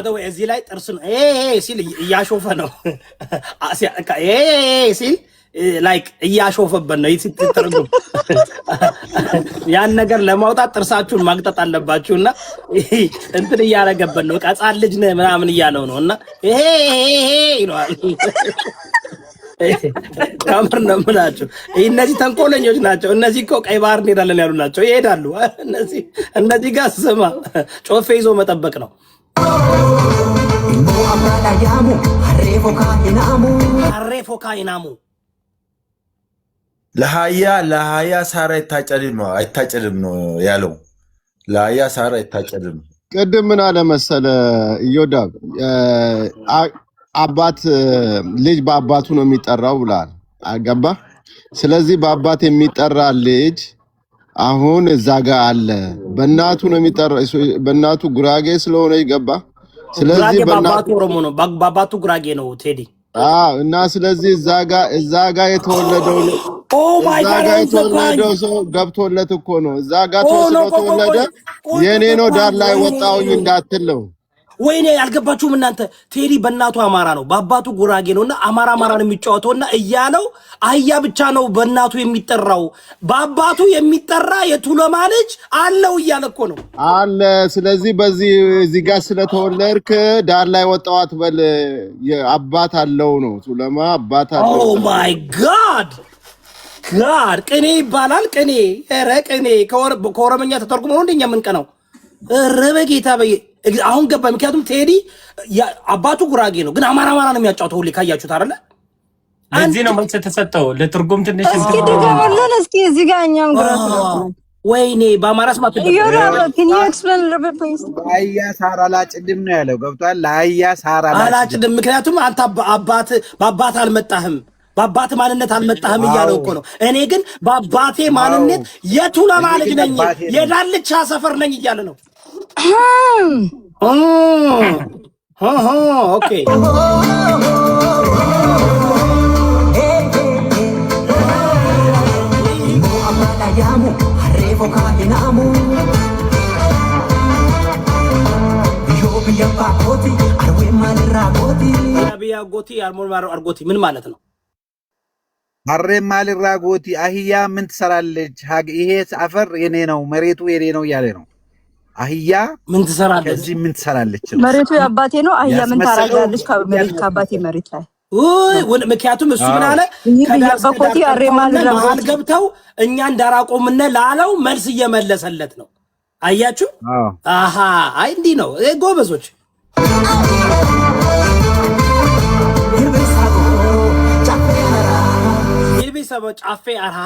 By the way እዚህ ላይ ጥርሱን ኤ ሲል እያሾፈ ነው። ኤ ሲል like እያሾፈበት ነው። ሲተረጎም ያን ነገር ለማውጣት ጥርሳችሁን ማግጠጥ አለባችሁ እና እንትን እያረገበት ነው። ሕፃን ልጅ ነህ ምናምን እያለው ነው እና ይሄ ይለዋል። ከምር ነው የምላችሁ። እነዚህ ተንኮለኞች ናቸው። እነዚህ እኮ ቀይ ባህር እንሄዳለን ያሉ ናቸው። ይሄዳሉ። እነዚህ ጋር ስማ፣ ጮፌ ይዞ መጠበቅ ነው። Harree fokaa hin haamu። ለአህያ ሳር አይታጨድም ነው፣ አይታጨድም ነው ያለው። ለአህያ ሳር አይታጨድም። ቅድም ምን አለ መሰለ ኢዮዳብ፣ አባት ልጅ በአባቱ ነው የሚጠራው ብለሃል። አገባ። ስለዚህ በአባት የሚጠራ ልጅ አሁን እዛ ጋር አለ። በእናቱ ነው የሚጠራ፣ በእናቱ ጉራጌ ስለሆነ ይገባ። ስለዚህ ጉራጌ በእናቱ በአባቱ ኦሮሞ ነው፣ በአባቱ ጉራጌ ነው ቴዲ። አዎ። እና ስለዚህ እዛ ጋ የተወለደው Oh my እዛ God ጋ የተወለደው ሰው ገብቶለት እኮ ነው። እዛ ጋ Oh no፣ ስለተወለደ የኔ ነው ዳር ላይ ወጣውኝ እንዳትለው። ወይኔ አልገባችሁም እናንተ። ቴዲ በእናቱ አማራ ነው፣ በአባቱ ጉራጌ ነው። እና አማራ አማራ ነው የሚጫወተው እና እያለው አህያ ብቻ ነው በእናቱ የሚጠራው፣ በአባቱ የሚጠራ የቱለማ ልጅ አለው እያለ እኮ ነው። አለ። ስለዚህ በዚህ እዚህ ጋር ስለተወለድክ ዳር ላይ ወጣው አትበል። አባት አለው ነው፣ ቱለማ አባት አለው። Oh my God፣ ቅኔ ይባላል። ቅኔ፣ ኧረ ቅኔ ከኦሮመኛ ተተርጉሞ ነው እንደኛ የምንቀነው። ኧረ በጌታ አሁን ገባ። ምክንያቱም ቴዲ አባቱ ጉራጌ ነው፣ ግን አማራ አማራ ነው የሚያጫውተው ሁሌ ካያችሁት አይደለ? ለዚህ ነው መልስ የተሰጠው። ለትርጉም ትንሽ እስኪ ድገሙልን እስኪ፣ እዚህ ጋር እኛም ግራ ስለሆነ። ወይኔ በአማራ ስም ኢዮዳብ፣ can you explain a little bit, please? ለአህያ ሳር አላጭድም ነው ያለው። ገብቷል። ለአህያ ሳር አላጭድም። አላጭድም። ምክንያቱም አንተ አባት በአባት አልመጣህም፣ በአባት ማንነት አልመጣህም እያለው እኮ ነው። እኔ ግን በአባቴ ማንነት የቱለማ ልጅ ነኝ፣ የዳልቻ ሰፈር ነኝ እያለ ነው። Okay። Biyya gooti argooti ምን ማለት ነው? Harree maalirraa gooti፣ አህያ ምን ትሰራለች? ይሄ አፈር የኔ ነው፣ መሬቱ የኔ ነው እያለ ነው። አህያ ምን ትሰራለች? ከዚህ ምን ትሰራለች ነው። መሬቱ የአባቴ ነው። አህያ ምን ያስመሰለው ታረጋለች? ከመሬት ከአባቴ መሬት ላይ ውይ ምክንያቱም እሱ ምን አለ? ይህ ከዳር እስከ በኮቲ ዳር Harree ጠርተውነ maalirraa መሀል gooti። ገብተው እኛ እንዳራቆምነ ላለው መልስ እየመለሰለት ነው። አያችሁ? አዎ። አሃ፣ አይ እንዲህ ነው ጎበዞች። ኢልቢሰ ጫፌ አርሃ።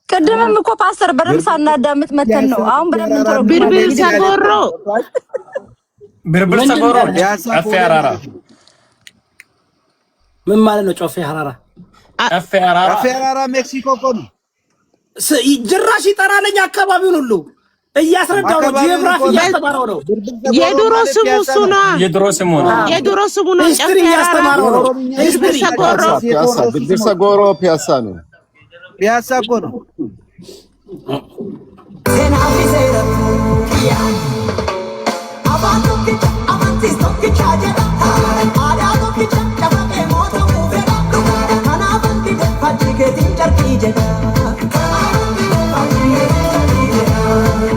ቅድምም እኮ ፓስተር በደንብ ሳናዳምጥ መተን ነው። አሁን በደንብ እንተረጉማለን። Birbirsa gooroo። Birbirsa gooroo። ፒያሳ ጨፌ አራራ። ምን ማለት ነው? ጮፌ ሀራራ። ጨፌ አራራ። ጨፌ አራራ ሜክሲኮ እኮ ነው። ጭራሽ ይጠራለኝ አካባቢውን ሁሉ እያስረዳው ነው። አካባቢውን ጂኦግራፊ እኮ ነው። እያስተማረው ነው። የድሮ ስሙ እሱ ነው። የድሮ ስሙ ነው። የድሮ ስሙ ነው። History ጨፌ አራራ። እያስተማረው ነው። History Birbirsa gooroo። ፒያሳ፣ ቢርቢርሳ ጎሮ ፒያሳ ነው። ፒያሳ እኮ ነው።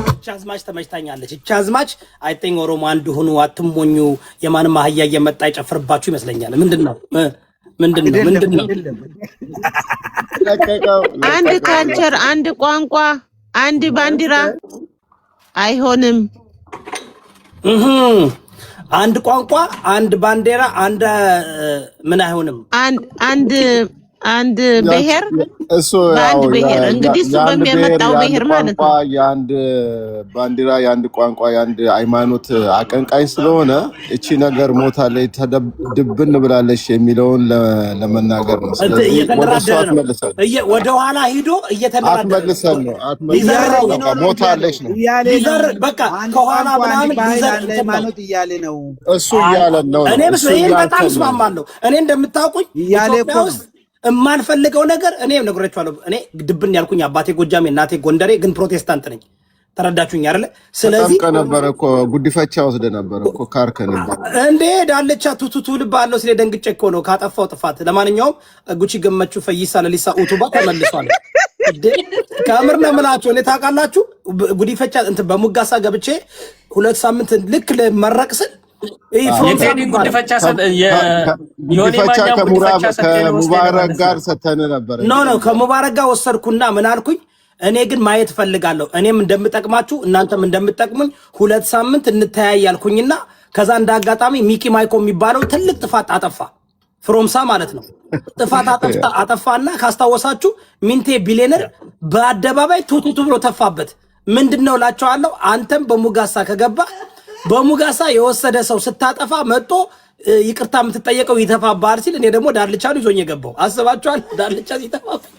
እቺ አዝማች ተመችታኛለች። እቺ አዝማች I think ኦሮሞ አንድ ሁኑ፣ አትሞኙ፣ የማንም አህያ እየመጣ ይጨፍርባችሁ ይመስለኛል። ምንድን ነው ምንድን ነው ምንድን ነው? አይደለም። ለቀቀው። አንድ ለቀቀው። Culture፣ አንድ ቋንቋ፣ አንድ ባንዲራ አይሆንም። እህ አንድ ቋንቋ፣ አንድ ባንዲራ፣ አንድ ምን አይሆንም። አንድ ብሔር እሱ በአንድ ያው ብሔር እንግዲህ እሱ የአንድ ብሔር በሚያመጣው የአንድ ብሔር ማለት ቋንቋ ነው። የአንድ ባንዲራ፣ የአንድ ቋንቋ፣ የአንድ ሃይማኖት አቀንቃኝ ስለሆነ እቺ ነገር ሞታለች፣ ድብን ብላለች የሚለውን ለመናገር ነው። ስለዚህ ወደ እሱ እየተንደራደረ ነው። አትመልሰን፣ ወደ ኋላ ሂዶ እየተንደራደረ አትመልሰን ነው፣ አትመልሰን ሊዘረው ነው። በቃ ሞታለች ነው እያለ ነው። ሊዘር በቃ አንድ ከኋላ ቋንቋ፣ አንድ ምናምን ባህል፣ ሊዘር አንድ እንትን ነው። ሃይማኖት እያለ ነው። እሱ እያለን ነው እኔ ነው ምስ እሱ ይሄን በጣም እያልከን ነው። እስማማለሁ። እኔ እንደምታውቁኝ እያለ ኢትዮጵያ እኮ ነው። ውስጥ የማልፈልገው ነገር እኔ ነግሬያችኋለሁ። እኔ ድብን ያልኩኝ አባቴ ጎጃሜ እናቴ ጎንደሬ፣ ግን ፕሮቴስታንት ነኝ። ተረዳችሁኝ አይደለ? ስለዚህ ተጠምቀ ነበረ እኮ፣ ጉዲፈቻ ወስደ ነበረ እኮ ካርከን። እንዴ ዳልቻ ቱቱቱ ልብ አለው ስለ ደንግጬ እኮ ነው ካጠፋው ጥፋት። ለማንኛውም ጉቺ ገመቹ ፈይሳ ለሊሳ ኡቱባ ተመልሷል። እንዴ ከምር ነው የምላችሁ። እኔ ታውቃላችሁ ጉዲፈቻ እንትን በሙጋሳ ገብቼ 2 ሳምንት ልክ ልመረቅ ስል ይህ ፍሮምሳ የቴዲን የሚባለው ጉድፈቻ ዮኒ ጉዲፈቻ ማኛም ጉድፈቻ ሰጥተን ወስደን ከሙባረክ ማለት ጋር ነው። ሰተን ነበረ። No, ከሙባረክ ጋር ወሰድኩና ምን አልኩኝ? እኔ ግን ማየት እፈልጋለሁ። እኔም እንደምጠቅማችሁ እናንተም እንደምጠቅሙኝ 2 ሳምንት እንተያይ አልኩኝና ከዛ እንደ አጋጣሚ ሚኪ ማይኮ የሚባለው ትልቅ ጥፋት አጠፋ። ፍሮምሳ ማለት ነው። ጥፋት አጠፋና ካስታወሳችሁ ሚንቴ ቢሊየነር በአደባባይ ቱቱቱ ብሎ ተፋበት። ምንድን ነው እላቸዋለሁ። አንተም በሙጋሳ ከገባ በሙጋሳ የወሰደ ሰው ስታጠፋ መጥቶ ይቅርታ የምትጠየቀው ይተፋብሃል ሲል እኔ ደግሞ ዳልቻ ነው ይዞኝ የገባው። አስባችኋል? ዳልቻ ሲተፋብኝ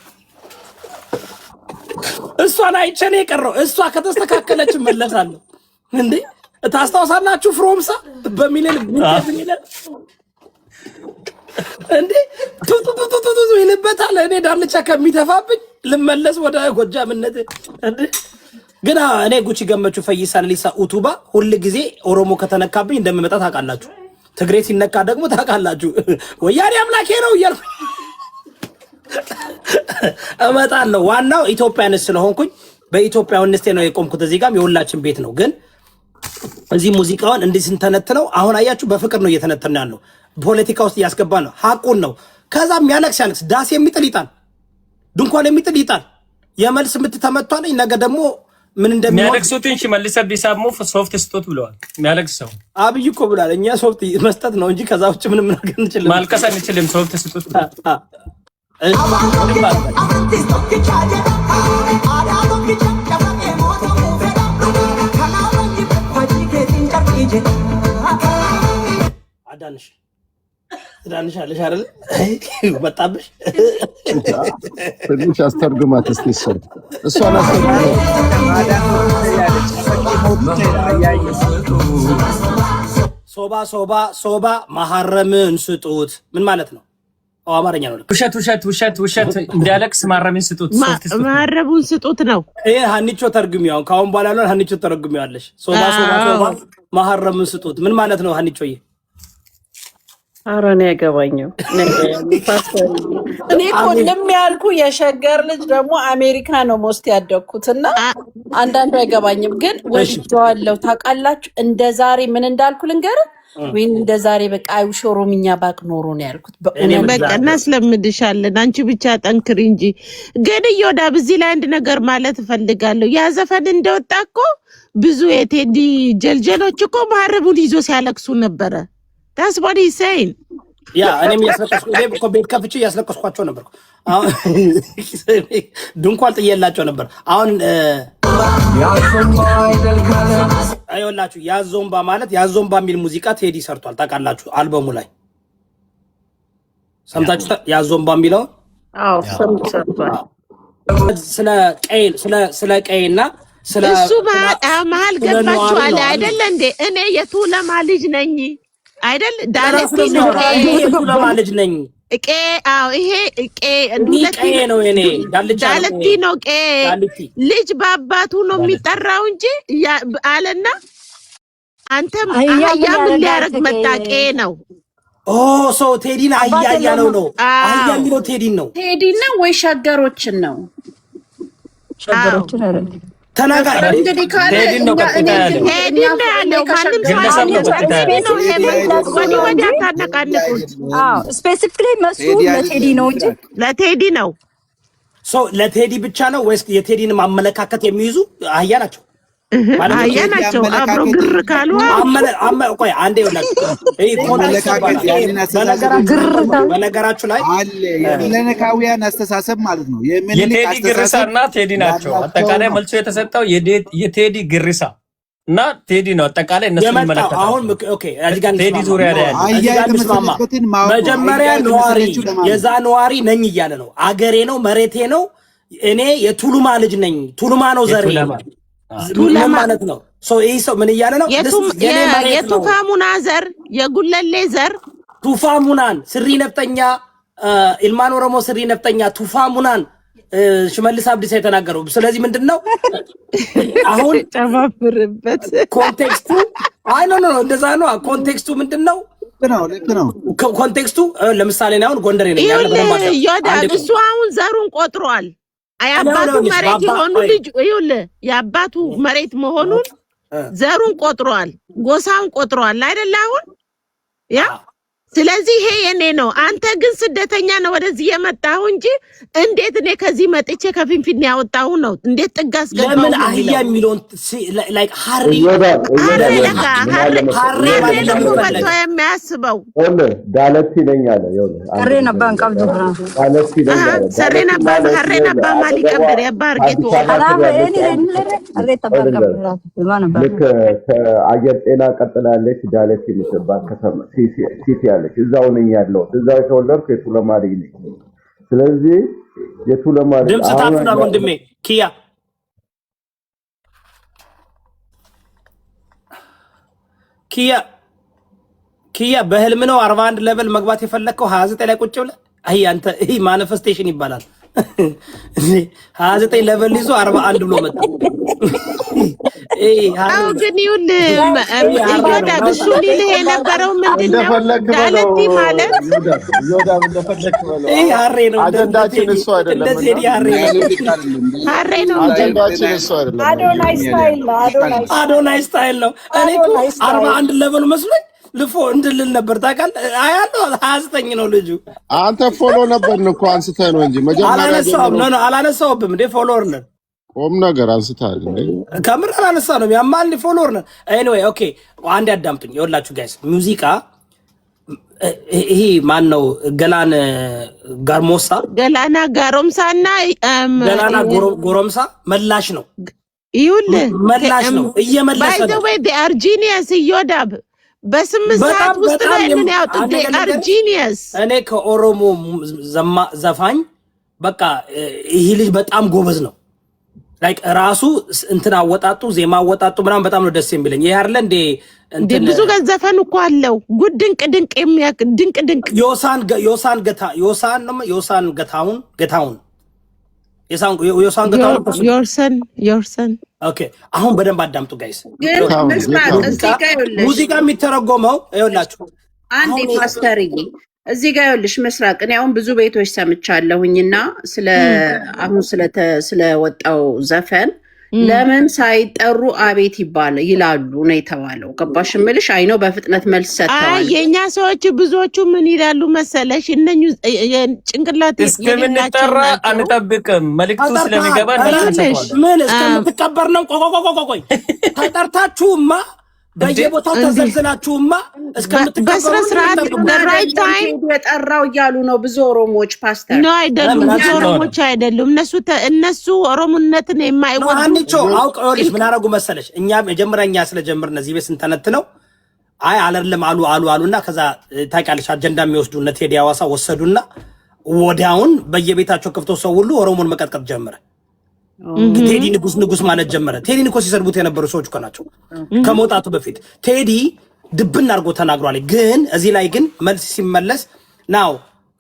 እሷን አይቼ ነው የቀረው። እሷ ከተስተካከለች እመለሳለሁ። እንዴ ታስታውሳላችሁ? ፍሮምሳ በሚሊዮን ሚሊዮን እንዴ ቱቱቱቱቱ ይልበታል። እኔ ዳልቻ ከሚተፋብኝ ልመለስ ወደ ጎጃምነት። እንዴ ግን እኔ ጉቺ ገመቹ ፈይሳ ለሊሳ ኡቱባ ሁል ጊዜ ኦሮሞ ከተነካብኝ እንደምመጣ ታውቃላችሁ። ትግሬ ሲነካ ደግሞ ታውቃላችሁ። ወያኔ አምላኬ ነው እያልኩ እመጣለሁ። ዋናው ኢትዮጵያንስ ስለሆንኩኝ በኢትዮጵያዊነቴ ነው የቆምኩት። እዚህ ጋርም የሁላችን ቤት ነው። ግን እዚህ ሙዚቃውን እንዲህ ስንተነትነው አሁን አያችሁ፣ በፍቅር ነው እየተነተነ ያለው። ፖለቲካ ውስጥ እያስገባ ነው፣ ሀቁን ነው። ከዛ የሚያለቅስ ያለቅስ፣ ዳስ የሚጥል ይጣል፣ ድንኳን የሚጥል ይጣል። የመልስ ምት ተመቷል። ነገ ደግሞ ምን እንደሚሆን የሚያለቅሱትን ሽመልስ አብዲሳ ደግሞ ሶፍት ስጡት ብለዋል። የሚያለቅስ ሰው አብይ እኮ ብሏል። እኛ ሶፍት መስጠት ነው እንጂ ከዛ ውጭ ምንም ነገር እንችልም። ማልቀስ አንችልም፣ ሶፍት ስጡት ብለዋል። ምንም አልበል። አዳንሽ ትዳንሻለሽ አይደል? መጣብሽ። ትንሽ አስተርጉማት እስኪ እሷን አስተርጉማት። Soba soba soba መሐረምን ስጡት ምን ማለት ነው? አማርኛ ነው። ውሸት ውሸት ውሸት ውሸት፣ እንዲያለቅስ ማረምን ስጡት፣ ሶፍት ስጡት። ማረቡን ስጡት ነው። ይሄ ሀኒቾ ተርጉሚው። አሁን ከአሁን በኋላ ያለውን ሀኒቾ ተረጉሚዋለሽ። Soba soba soba መሐረምን ስጡት ምን ማለት ነው ሀኒቾዬ? ኧረ እኔ አይገባኝም። ፓስተር እኔ እኮ ልም ያልኩ የሸገር ልጅ ደግሞ አሜሪካ ነው most ያደግኩት እና አንዳንዱ አይገባኝም፣ ግን ወድጀዋለሁ። ታውቃላችሁ እንደ ዛሬ ምን እንዳልኩ ልንገርህ። ወይም እንደ ዛሬ በቃ I wish ኦሮምኛ ባቅ ኖሮ ነው ያልኩት። በእውነት በቃ እናስለምድሻለን። አንቺ ብቻ ጠንክሪ እንጂ። ግን እዮዳብ እዚህ ላይ አንድ ነገር ማለት እፈልጋለሁ። ያ ዘፈን እንደወጣ እኮ ብዙ የቴዲ ጀልጀሎች እኮ መሀረቡን ይዞ ሲያለቅሱ ነበረ። That's what he's saying. Yeah፣ እኔም እያስለቀስኩ፣ እኔም እኮ ቤት ከፍቼ እያስለቀስኳቸው ነበር። አሁን ድንኳን ጥዬላቸው ነበር። አሁን አይወላችሁ ያዞምባ ማለት ያዞምባ የሚል ሙዚቃ ቴዲ ሰርቷል። ታውቃላችሁ፣ አልበሙ ላይ ሰምታችሁ ያዞምባ የሚለውን? አዎ ሰርቷል። ስለ ቀይ ስለ ቀይና ስለ እሱ መሀል ስለ ነዋሪ ገባችኋል ነው። አይደለ እንዴ? እኔ የቱለማ ልጅ ነኝ አይደል? ራሱ ዳለቲ ነው ነው። ቄ የቱለማ ልጅ ነኝ። ቄ አዎ፣ ይሄ ቄ እኔ ዱለቲ ቀዬ ነው የኔ ዳልቻ ነው። ዳለቲ ነው ቄ። ዳልቲ። ልጅ በአባቱ ነው የሚጠራው እንጂ አለና አንተም አህያ ምን አህያ ምን ያደርጋል ሊያደርግ መጣ? ከቄ? ቄ ነው። Oh, so ቴዲን አህያ አባት እያለው የለውም። ነው። አህያ የሚለው ቴዲን ነው። ቴዲን ነው ወይ ሸገሮችን ነው? ሸገሮችን አይደለም። ተናጋሪ እንግዲህ ካለ ቴዲን ነው እኛ ቀጥታ እኔ ያለው። ግን ቴዲን እኛ ነው እኔ ያለው። ማንም ሰው ግለሰብ ነው አይደለም። ቀጥታ ቴዲ ያለው። ነው። ይሄ Specifically ለሱ ወዲህ ነው ወዲህ እንጂ አታነቃንቁት። አዎ specifically መሱ ቴዲ ለቴዲ ነው እንጂ ለቴዲ ነው። So ለቴዲ ብቻ ነው ወይስ የቴዲንም አመለካከት የሚይዙ አህያ ናቸው ማለት ነው? አህያ የቴዲ ናቸው። አብሮ አመለካከት ግር ካሉ ቆይ አንዴ ይኸውላችሁ፣ ይሄ context አመለካከት ይባላል። ያንን አስተሳሰብ በነገራችሁ ግርታ በነገራችሁ ላይ አለ የሚለነካውያን አስተሳሰብ ማለት ነው። የሚኒልክ የቴዲ ግርሳ አስተሳሰብ እና ቴዲ ናቸው። ያላቸው አጠቃላይ ነው። መልሶ የተሰጠው የቴዲ ግርሳ እና ቴዲ ነው። አጠቃላይ እነሱን የመጣው ይመለከታል። አሁን okay፣ እዚህ ጋር ቴዲ እንስማማ። ዙሪያ ላይ ያለ አህያ እዚህ ጋር እንስማማ። የተመሰለበትን ማወቅ ነው። መጀመሪያ አህያ ነዋሪ የተመሰለችው ለማን ነው? የዛ ነዋሪ ነኝ እያለ ነው። አገሬ ነው፣ መሬቴ ነው። እኔ የቱሉማ ልጅ ነኝ። ቱሉማ ነው ዘሬ። የቱለማ ምን ቱለማ ማለት ነው? ሰው ይህ ሰው ምን እያለ ነው? የኔ መሬት ነው። የቱፋ ሙና ዘር፣ የጉለሌ ዘር። ቱፋ ሙናን ስሪ ነፍጠኛ፣ ilmaan ኦሮሞ ስሪ ነፍጠኛ ቱፋ ሙናን ሽመልስ አብዲሳ የተናገረው። ስለዚህ ምንድን ነው አሁን ጨማምርበት። Context ኡ አይ no no እንደዛ ነው። Context ኡ ምንድን ነው? ልክ ነው፣ ልክ ነው። Context ኡ ለምሳሌ እኔ አሁን ጎንደሬ ነኝ ያለ ይኸውልህ በደንብ አዳምጥ። ዮዳ አንዴ ቆይ። እሱ አሁን ዘሩን ቆጥሯል። የአባቱ ይኸውልሽ፣ መሬት የሆኑ ቆይ። ልጅ ይኸውልህ የአባቱ መሬት መሆኑን ዘሩን ቆጥሯል፣ ጎሳውን ቆጥሯል አይደለ? አሁን yeah ስለዚህ ይሄ የኔ ነው። አንተ ግን ስደተኛ ነው ወደዚህ የመጣሁ እንጂ እንዴት እኔ ከዚህ መጥቼ ከፊንፊኔ ያወጣሁ ነው እንዴት ጥግ አስገባሁ ለምን ነው አህያ የሚለው። የሚለውን like ሀሪ እዮዳብ ሀሬ እዮዳብ ለካ ምን ሀሬ አለ መሰለህ ሀሬ ሀሬ ማለት ነው ለምን እኮ ፈለገ? በልቶ የሚያስበው። ይኸውልህ ዳለቲ ነኝ አለ። ይኸውልህ አንድ Harreen ነገር abbaan qabdu bira. ዳለቲ ነኝ አለ። Sareen ዳለቲ abbaa ማለት harreen ይኸውልህ abbaa maalii አጠገቧ qabdi abbaa argeetu አዲስ አበባ Kanaaf ስር ያለች eenyu አንድ illee harree abbaan qabdu ልንገርህ biraati. Ilmaan abbaa ልክ ከአየር ጤና ቀጥላ ያለች ዳለቲ የምትባል ከተማ city አለች። እዛው ነኝ ያለሁት። እዛው የተወለድኩ የቱለማ ልጅ ነኝ። ስለዚህ የቱለማ ልጅ ድምፅ አሁን ታፍኗል ወንድሜ። ኪያ ኪያ ኪያ በህልም ነው 41 level መግባት የፈለግከው 29 ላይ ቁጭ ብለህ? አይ አንተ ይህ manifestation ይባላል። 29 level ይዞ 41 ብሎ መጣ። ይሄ ሀሬ አዎ ነው። ግን ይኸውልህ ይሄ ሀሬ ነው። እዮዳብ እሱ ሊልህ የነበረው ምንድን ነው? እንደፈለክ በለው ዳለቲ ማለት ይሁዳ፣ ይሁዳ እንደፈለክ በለው። ይሄ አሁን ሀሬ ነው። እንደ አጀንዳችን ቴዲ እሱ አይደለም እንደ እና ቴዲ ሀሬ ነው። ሀሬ ነው እንጂ አጀንዳችን እሱ አይደለም። አዶናይ style ነው። አዶናይ አዶናይ style ነው። እኔ እኮ አዶናይ አርባ style አንድ level መስሎኝ ልፎ እንድልል ነበር ታውቃለህ። አያለሁ 29 ነው ልጁ። አንተ follow ነበርን እኮ አንስተህ ነው እንጂ መጀመሪያ አላነሳውም። ጀምሮ No no አላነሳውብም እንዴ follower ነን። ቆም ነገር አንስተሃል እንዴ። ከምር አላነሳ ነው ያማል follower ነን። Anyway okay፣ አንድ ያዳምጡኝ። ይኸውላችሁ guys ሙዚቃ ይሄ ማን ነው? ገላን ጋርሞሳ ገላና ጋሮምሳና ገላና ጎረምሳ መላሽ ነው፣ ይኸውልህ መላሽ ነው፣ እየመለሰ by the ነው። way they are genius እዮዳብ በ8 ሰዓት በጣም ውስጥ ነው በጣም ይሄንን ያወጡት። አንድ they ነገር are ልንገርሽ፣ genius። እኔ ከኦሮሞ ዘፋኝ በቃ ይህ ልጅ በጣም ጎበዝ ነው። Like ራሱ እንትን አወጣጡ ዜማ አወጣጡ ምናምን በጣም ነው ደስ የሚለኝ። ይሄ አይደለ እንዴ እንዴ እንትን ብዙ ዘፈን እኮ አለው። ጉድ ድንቅ ድንቅ የሚያክ ድንቅ ድንቅ ዮሳን ገታ ዮሳን ነው ዮሳን ገታውን ገታውን ዮሳን ገታውን እኮ እሱ ነው። ዮርሰን ዮርሰን Okay አሁን በደንብ አዳምጡ guys። ግን ጌታሁን ምስራቅ ጌታሁን እዚህ ጋር ይኸውልሽ ሙዚቃ የሚተረጎመው ይኸውላችሁ አንዴ አሁን ፓስተርዬ እዚህ ጋር ይኸውልሽ ምስራቅ እኔ አሁን ብዙ ቤቶች ሰምቻለሁኝና ስለ አሁን ስለወጣው ዘፈን ለምን ሳይጠሩ አቤት ይባል ይላሉ ነው የተባለው። ገባሽ እምልሽ አይነው በፍጥነት መልስ አይ ሰጥተዋል። የእኛ ሰዎች ብዙዎቹ ምን ይላሉ መሰለሽ፣ እነኙ ጭንቅላት የሌላቸው እስከምንጠራ ናቸው። አንጠብቅም። መልእክቱ ተጠርተሃል። ስለሚገባ መልስ ይኸውልሽ እንሰጠዋለን። ምን እስከምትቀበር ነው? ቆይ ቆይ ቆይ ቆይ ተጠርታችሁማ በየቦታው እንዲህ ተዘልዝላችሁማ እስከምትቀበሩ በስነ ስርዓት ጠብቁ። the right አይደለም time ቴዲ የጠራው እያሉ ነው ብዙ ኦሮሞዎች ፓስተር። ነው አይደሉም። ምን ብዙ አስበው ነው? ኦሮሞች አይደሉም። እነሱ ኦሮሞነትን ነው የማይወዱ አንቾ አውቀው ይኸውልሽ ምን አደረጉ መሰለሽ፣ እኛ መጀመሪያ እኛ ስለጀመርን እዚህ ቤት ስንተነትነው አይ አላለም አሉ አሉ አሉና ከዛ ታውቂያለሽ አጀንዳ የሚወስዱ እነ ቴዲ ሐዋሳ ወሰዱና ወዲያውን በየቤታቸው ከፍቶ ሰው ሁሉ ኦሮሞን መቀጥቀጥ ጀመረ። ቴዲ ንጉስ ንጉስ ማለት ጀመረ። ቴዲን እኮ ሲሰድቡት የነበሩ ሰዎች እኮ ናቸው ከመውጣቱ በፊት። ቴዲ ድብን አድርጎ ተናግሯል። ግን እዚህ ላይ ግን መልስ ሲመለስ now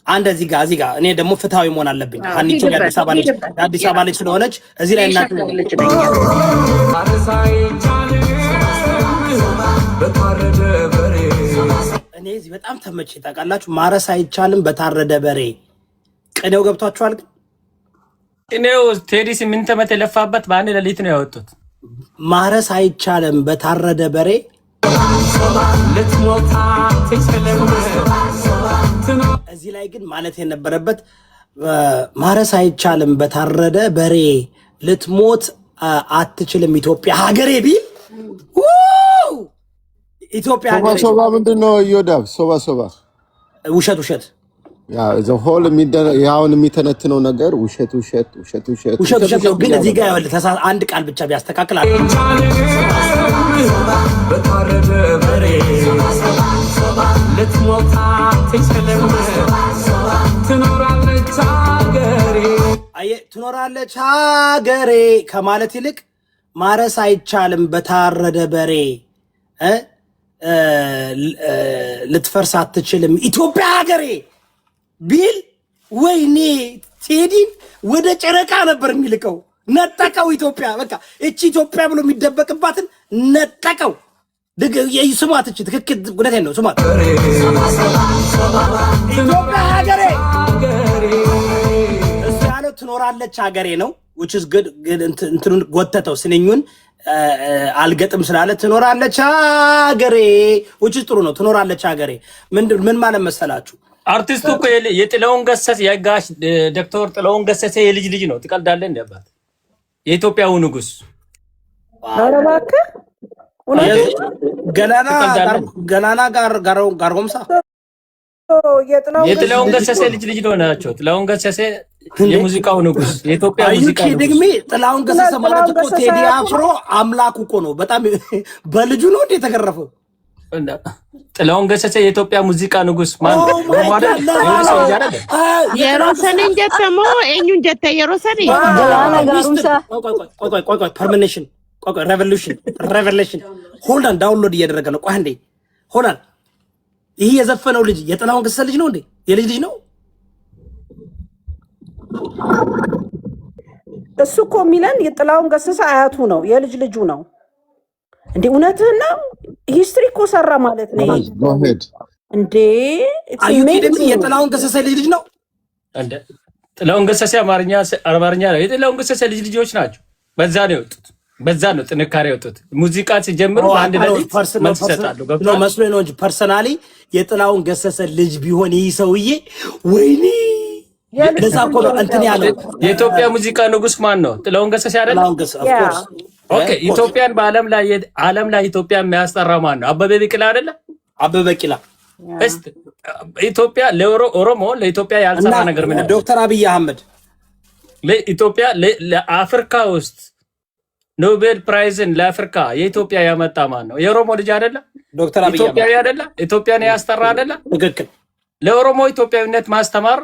አንድ እዚህ ጋር እኔ ደግሞ ፍትሃዊ መሆን አለብኝ። ሀኒቾ የአዲስ አበባ ልጅ ሂድበት የአዲስ አበባ ልጅ ስለሆነች እዚህ ላይ እናት የሸገር ልጅ ነኝ። ማረስ አይቻልም በታረደ በሬ። እኔ እዚህ በጣም ተመቼ ታውቃላችሁ። ማረስ አይቻልም በታረደ በሬ። ቅኔው ገብቷችኋል? ግን ቅኔው ቴዲ 8 ዓመት የለፋበት በአንድ ሌሊት ነው ያወጡት። ማረስ አይቻልም በታረደ በሬ። ልትሞት አትችልም። እዚህ ላይ ግን ማለት የነበረበት ማረስ አይቻልም በታረደ በሬ ልትሞት አትችልም ኢትዮጵያ ሀገሬ ቢል ውው! ኢትዮጵያ ሶባ ሀገሬ ሶባ ምንድን ነው? እዮዳብ ሶባ ሶባ ውሸት ውሸት whole አሁን የሚተነትነው ነገር ውሸት ውሸት ውሸት ውሸት ውሸት ውሸት ነው። ግን እያለ እዚህ ነው። ጋር ይኸውልህ አንድ ቃል ብቻ ቢያስተካክል አለ። በታረደ በሬ ልትሞት አትችልም ትኖራለች ሀገሬ። አየህ ትኖራለች ሀገሬ ከማለት ይልቅ ማረስ አይቻልም በታረደ በሬ እ እ እ ልትፈርስ አትችልም ኢትዮጵያ ሀገሬ ቢል ወይኔ ቴዲን ወደ ጨረቃ ነበር የሚልከው። ነጠቀው። ኢትዮጵያ በቃ እቺ ኢትዮጵያ ብሎ የሚደበቅባትን ነጠቀው። ስሟት፣ እቺ ትክክል፣ እውነቴን ነው። ስሟት፣ ኢትዮጵያ ሀገሬ። እሱ ያለው ትኖራለች ሀገሬ ነው፣ which is good። ግን እንትኑን ጎተተው፣ ስንኙን አልገጥም ስላለ ትኖራለች ሀገሬ፣ which is ጥሩ ነው። ትኖራለች ሀገሬ ምን ማለት መሰላችሁ? አርቲስቱ እኮ የጥላሁን ገሰሰ፣ የጋሽ ዶክተር ጥላሁን ገሰሰ የልጅ ልጅ ነው። ትቀልዳለህ እንደ አባት፣ የኢትዮጵያው ንጉስ። ኧረ እባክህ፣ እውነቱን? ገላና ትቀልዳለህ? ገላና ጋር ጋርጎምሳ። የጥላሁን የጥላሁን ገሰሰ ልጅ ልጅ ነው ናቸው። ጥላሁን ገሰሰ የሙዚቃው ንጉስ፣ የኢትዮጵያ አዩ ሙዚቃ ንጉስ። Kidding me? ጥላሁን ገሰሰ ማለት እኮ ጥላሁን ገሰሰ ቴዲ አፍሮ አምላኩ እኮ ነው። በጣም በልጁ ነው እንዴ የተገረፈው? ጥላሁን ገሰሰ የኢትዮጵያ ሙዚቃ ንጉስ ማን ነው? Oh my ኦሮሞ አይደል? God! የሆነ ሰው ልጅ አይደል? Yeroo saniin jettamoo eenyuun jette yeroo sanii? ገላና ጋሩምሳ። ቆይ ቆይ ቆይ ቆይ ቆይ፣ permission፣ ቆይ ቆይ፣ revolution, revelation፣ hold on፣ download እያደረገ ነው። ቆይ አንዴ፣ hold on። ይህ የዘፈነው ልጅ የጥላሁን ገሰሰ ልጅ ነው እንዴ? የልጅ ልጅ ነው? እሱ እኮ የሚለን የጥላሁን ገሰሰ አያቱ ነው፣ የልጅ ልጁ ነው። እንዴ፣ እውነትህን ነው። History እኮ ሰራ ማለት ነው ይሄ። Go ahead. እንዴ፣ it's Are you kidding? amazing. የጥላሁን ገሰሰ ልጅ ልጅ ነው? እንደ ጥላሁን ገሰሰ አማርኛ ነው። የጥላሁን ገሰሰ ልጅ ልጆች ናቸው። በዛ ነው የወጡት። በዛ ነው ጥንካሬ የወጡት። ሙዚቃ ሲጀምሩ በአንድ ሌሊት መልስ ይሰጣሉ። ነው ገብቶሃል? መስሎኝ ነው እንጂ personally የጥላሁን ገሰሰ ልጅ ቢሆን ይህ ሰውዬ፣ ወይኔ፣ የልጅ ለዛ እኮ ነው እንትን ያለው። የኢትዮጵያ ሙዚቃ ንጉስ ማን ነው? ጥላሁን ገሰሰ አይደለም? ጥላሁን ገሰሰ፣ of course. Okay፣ ኢትዮጵያን በዓለም ላይ፣ ዓለም ላይ ኢትዮጵያ የሚያስጠራው ማን ነው? አበበ ቢቂላ አይደለ? አበበ ቢቂላ። እስቲ ኢትዮጵያ ለኦሮሞ ለኢትዮጵያ እና ያልሰራ ነገር ምን አለ? ዶክተር አብይ አህመድ። ለኢትዮጵያ፣ ለአፍሪካ ውስጥ Nobel Prize ን ለአፍሪካ የኢትዮጵያ ያመጣ ማን ነው? የኦሮሞ ልጅ አይደለም? ዶክተር አብይ ኢትዮጵያዊ አህመድ። አይደለም? ኢትዮጵያን ያስጠራ አይደለም? ትክክል። ለኦሮሞ ኢትዮጵያዊነት ማስተማር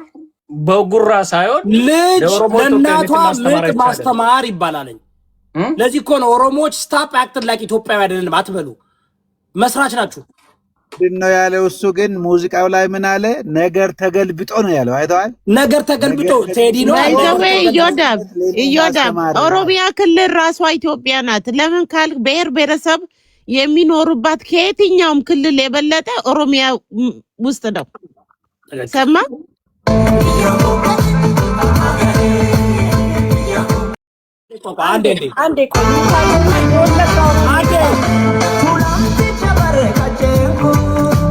በጉራ ሳይሆን ልጅ ለኦሮሞ ለእናቷ ኢትዮጵያዊነትን ማስተማር ምጥ አይቻልም። ማስተማር ይባላልኝ። ለዚህ እኮ ነው ኦሮሞዎች stop acting like ኢትዮጵያዊ አይደለንም አትበሉ። መስራች ናችሁ። ምንድን ነው ያለው? እሱ ግን ሙዚቃው ላይ ምን አለ? ነገር ተገልብጦ ነው ያለው። አይተዋል። ነገር ተገልብጦ ቴዲ ነው። By the way ኢዮዳብ፣ ኢዮዳብ፣ ማስተማር ኦሮሚያ ክልል ራሷ ኢትዮጵያ ናት። ለምን ካልክ ብሔር ብሔረሰብ የሚኖሩባት ከየትኛውም ክልል የበለጠ ኦሮሚያ ውስጥ ነው። ሰማ? አንዴ እንዴ። አንዴ ቆይ፣ የወለጋውን አንዴ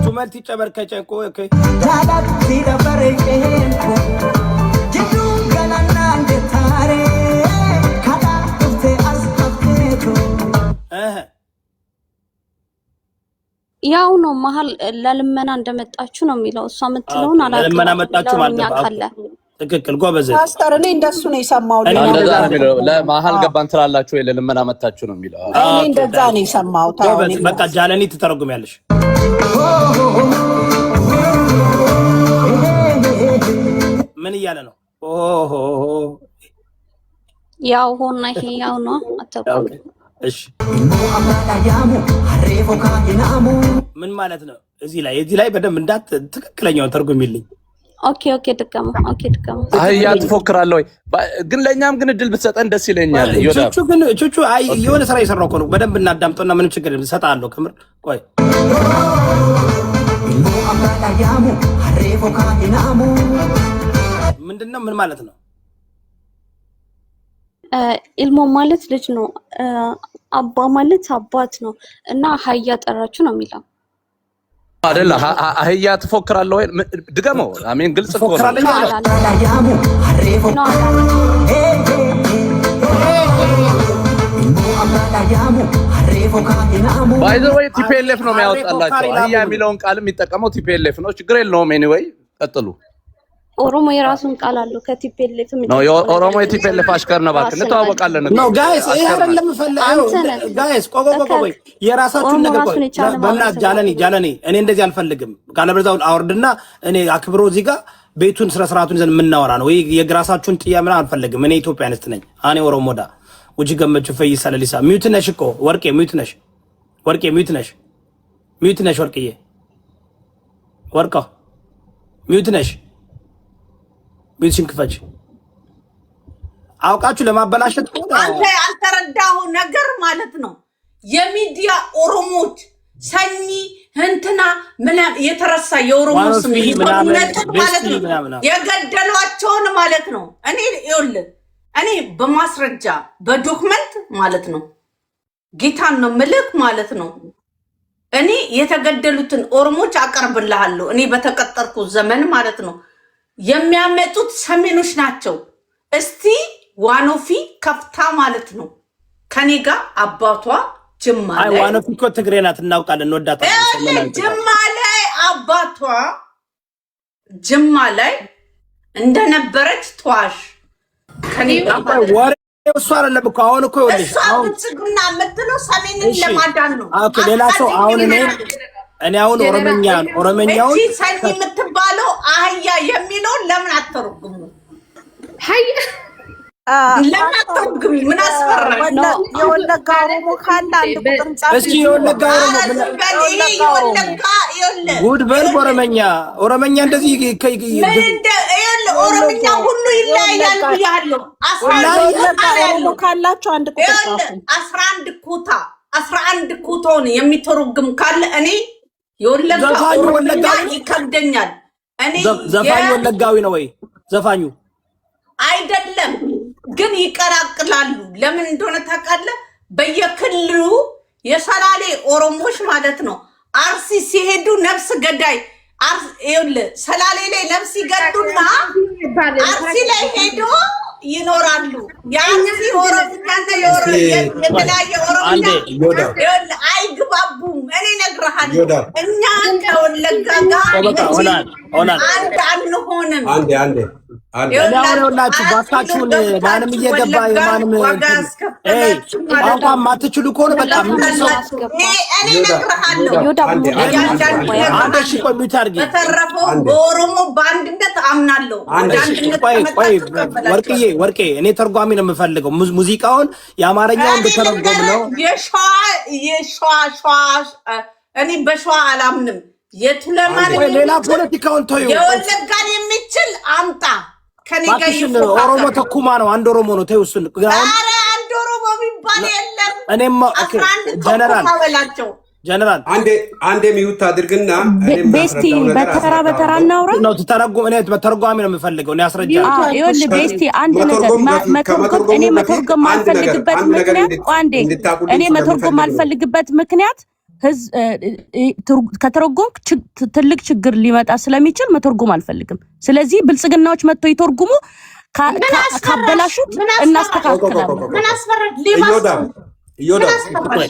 ቱመልቲ ጨበር ከጨንቆ፣ okay። እህ። ያው ነው፣ መሀል ለልመና እንደመጣችሁ ነው የሚለው። እሷ የምትለውን አላውቅም። ለልመና መጣችሁ ማለት ለኦሮምኛ ነው። ካለ ትክክል፣ ጎበዝ። ፓስተር፣ እኔ እንደሱ ነው የሰማሁት። እኔ እንደዛ ነው የሚለው። ለመሀል ገባን ትላላችሁ ወይ ለልመና መታችሁ ነው የሚለው። እኔ እንደዛ ነው የሰማሁት። አዎ፣ ጎበዝ። እኔ በቃ ጃለኒ ትተረጉሚያለሽ። ምን እያለ ነው? ኦሆ። ያው ሆና ይሄ ያው ነው አተርጉም። እሺ፣ ምን ማለት ነው? እዚህ ላይ በደንብ እንዳት ትክክለኛውን ተርጉሚልኝ። Okay, ድገመው። Okay፣ ድገመው። አህያ ትፎክራለህ ወይ? ግን ለእኛም ግን እድል ብትሰጠን ደስ ይለኛል። ዮዳብ። ቹቹ ግን፣ ቹቹ፣ አይ የሆነ ስራ የሰራው እኮ ነው። በደንብ እናዳምጠውና ምንም ችግር የለም፣ እሰጥሃለሁ። ከምር ቆይ። ምንድን ነው? ምን ማለት ነው? ኢልሞ ማለት ልጅ ነው። አባ ማለት አባት ነው እና አህያ ጠራችሁ ነው የሚለው። አይደለ አህያ ትፎክራለህ ወይ? ድገመው። አሜን፣ ግልጽ እኮ ነው። ትፎክራለች አለ። ነው አላለም። By the way TPLF ነው ሀሬ የሚያወጣላቸው። ፎካሪ አህያ ላሙ ነው። የሚለውን ቃል የሚጠቀመው TPLF ነው። ችግር የለውም። Anyway ቀጥሉ። ኦሮሞ የራሱን ቃል አለው። ከ TPLF ነው የሚደብቀው ነገር የኦሮሞ የለም። የ TPLF አሽከር ነው። እባክህ ራስን እንተዋወቃለን እኮ No guys፣ ይሄ አሽከር ናቸው። አይደለም ፈለ አንተ ነህ። Guys፣ ቆይ ቆይ ቆይ ቆይ፣ የራሳችሁን ኦሮሞ ነገር ቆይ። ራሱን የቻለ በእናትህ ማህበረሰብ ጃለኒ አለው። ጃለኒ፣ እኔ እንደዚህ አልፈልግም። ካለበለዚያ አውርድና እኔ አክብሮ እዚህ ጋር ቤቱን ስነ ስርዓቱን ይዘን የምናወራ ነው። ወይ የግራሳችሁን ጥያ ምናምን አልፈልግም። እኔ ኢትዮጵያኒስት ነኝ። እኔ ኦሮሞዳ ውጂ ገመቹ ፈይሳ ለሊሳ፣ mute ነሽ እኮ ወርቄ፣ mute ነሽ ወርቄ፣ mute ነሽ፣ mute ነሽ ወርቅዬ፣ ወርቃ mute ነሽ። Mute ሽን ክፈች። አውቃችሁ ለማበላሸት ከሆነ አንተ ያልተረዳኸው ነገር ማለት ነው። የሚዲያ ኦሮሞዎች ሰኚ እንትና ምናምን የተረሳ የኦሮሞ ስም ዋኖፊ ምናምን እውነትን ማለት ቤስቲ ነው ምናምን የገደሏቸውን ማለት ነው። እኔ ይኸውልህ እኔ በማስረጃ በ document ማለት ነው፣ ጌታን ነው ምልክ ማለት ነው። እኔ የተገደሉትን ኦሮሞች አቀርብልሃለሁ። እኔ በተቀጠርኩ ዘመን ማለት ነው የሚያመጡት ሰሜኖች ናቸው። እስቲ ዋኖፊ ከፍታ ማለት ነው ከኔ ጋር አባቷ ጅማ አይ ላይ ዋኖፊ እኮ ትግሬ ናት፣ እናውቃለን፣ እንወዳታለን። ይኸውልህ ሰሜናዊ ትግራይ ጅማ ላይ አባቷ ጅማ ላይ እንደነበረች ተዋሽ ከኔ ጋር ማለት ነው። ወሬው እሱ አይደለም እኮ አሁን እኮ ይኸውልሽ እሷ አሁን ብልጽግና የምትለው ሰሜንን እሺ ለማዳን ነው። Okay፣ ሌላ ሰው አሁን እኔ አሁን ኦሮመኛውን እቺ ሰኒ የምትባለው አህያ የሚለውን ለምን አተረጉሙ? ለምን አተረጉሚ? ምን አስፈራሽ? የወለጋ ኦሮሞ ካለ አንድ ቁጥር ጻፍ። እስኪ የወለጋ ኦሮሞ ኧረ ዝም በል። ይሄ የወለጋ ይኸውልህ ጉድ በል በኦሮመኛ፣ ኦሮመኛ እንደዚህ ምን እንደ ይኸውልህ ኦሮምኛ ሁሉ ይለያያል ብያለሁ። 11 የወለጋ ኩታ ነው ኦሮሞ ያለው። ካላችሁ አንድ ቁጥር ይኸውልህ ጻፉ። 11 ኩታ፣ 11 ኩታውን የሚተረጉም ካለ እኔ የወለጋ ዘፋኙ ኦሮምኛ ወለጋዊ ነው? ይከብደኛል። እኔ ዘፋኙ ወለጋዊ ነው ወይ ዘፋኙ? አይደለም ግን ይቀላቅላሉ። ለምን እንደሆነ ታውቃለህ? በየክልሉ የሰላሌ ኦሮሞች ማለት ነው አርሲ ሲሄዱ ነፍስ ገዳይ ይኸውልህ ሰላሌ ላይ ነፍስ ይገዱና አርሲ ላይ ሄዶ ይኖራሉ። የአርሲ ኦሮምኛና የተለያየ ኦሮምኛ አንዴ ይኸውልህ አይግባቡም። እኔ እነግርሃለሁ፣ ዮዳ እኛ ከወለጋ ጋር በቃ ሆናል ሆናል። አንድ አንሆንም። አንዴ አንዴ አንዴ እኔ አሁን ይኸውላችሁ ባካችሁን ማንም እየገባ የማንም ዋጋ እንትን ያስከፈላችሁ ማለት ቋንቋ ነው። የማትችሉ ከሆነ በቃ ምን ሰው ይሄ እኔ እነግርሃለሁ፣ ዮዳ አንዴ mute አንዴ እያንዳንዱ አንዴ አንዴ እሺ፣ ቆይ mute አድርጊ። በተረፈው አንዴ በኦሮሞ በአንድነት አምናለሁ። አንዴ ወደ እሺ አንድነት ቆይ ቆይ ከመጣችሁ እቀበላችኋለሁ። ወርቅዬ ወርቄ፣ እኔ ተርጓሚ ነው የምፈልገው። ሙዚቃውን የአማርኛውን እኔ ብተረጎም ነው። ልንገርህ፣ የሸዋ የሸዋ ሸዋ እኔ በሸዋ አላምንም። የቱለማን ቆይ ሌላ የሚችል ፖለቲካውን ተይው። የወለጋን የሚችል አምጣ ከኔ ጋር እባክሽን ኦሮሞ ይፎካከር። ተኩማ ነው፣ አንድ ኦሮሞ ነው። ተይው እሱን። አሁን ኧረ አንድ ኦሮሞ የሚባል የለም። እኔማ okay 11 ጀነራል ተኩማ በላቸው። ጀነራል አንዴ አንዴ mute አድርግና እኔ ቤስቲ የማስረዳው ነገር በተራ በተራ አስረዳለሁ። እናውራ። ነው ተረጉም። እኔ ተርጓሚ ነው የምፈልገው። እኔ አስረጃለሁ። አዎ ይኸውልህ ቤስቲ አንድ ነገር መተርጎም በፊት መተርጎም ከመተርጎሙ እኔ በፊት መተርጎም አንድ ነገር ማልፈልግበት አንድ ነገር ምክንያት ቆይ አንዴ እንድታውቁልኝ እኔ መተርጎም ስለምፈልግ ነው። ማልፈልግበት ምክንያት ህዝብ ከተረጎምክ ትልቅ ችግር ሊመጣ ስለሚችል መተርጎም አልፈልግም። ስለዚህ ብልጽግናዎች መጥተው ይተርጉሙ፣ ምን አስፈራሽ? ካበላሹት ምን አስፈራሽ? እናስተካክላለን። ምን አስፈራሽ? ሌባ እዮዳ እዮዳ ምን አስፈራሽ? ቆይ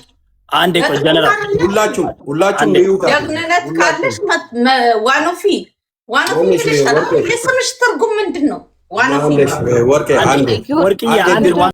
አንዴ ቆይ ጀነራል ሁላችሁም ሁላችሁም አንዴ mute አድርጉ። ደግንነት ሁላችሁም ካለሽ ዋኖፊ ዋኖፊ ማነሽ ብለሻል። ወርቄ የስምሽ ትርጉም ምንድን ነው? ዋኖፊ ማነሽ ወርቄ አንዴ ወርቅዬ አንዴ አንድ